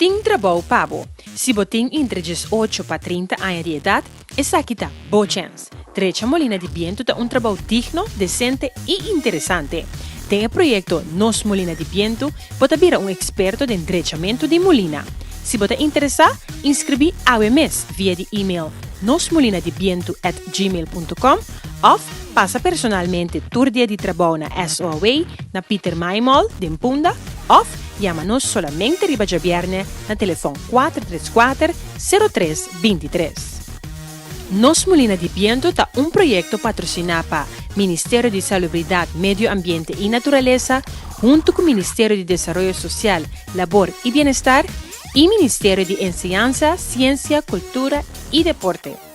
Tin trabou pa bo. Si bo tin entre 18 pa 30 aña di edat, esaki ta bo chèns. Drecha Molina di Bientu ta un trabou digno, desente i interesante. Den e proyekto Nos Molina di Bientu, bo ta bira un eksperto den drechamentu di molina. Si bo ta interesá, inskribí awe mes via di email nosmolinadibientu@gmail.com òf pasa personalmente tur dia di trabou na SOAW na Pieter Maai Mall den Punda òf yama nos solamente riba djabièrnè na telefòn 434 03 23. Nos Molina di Bientu ta un proyekto patrosiná pa Ministerio di Salubridat, Medio Ambiente i Naturalesa huntu ku Ministerio di Desaroyo Sosial, Labor i Bienestar i Ministerio di Enseñansa, Siensia, Kultura i Deporte.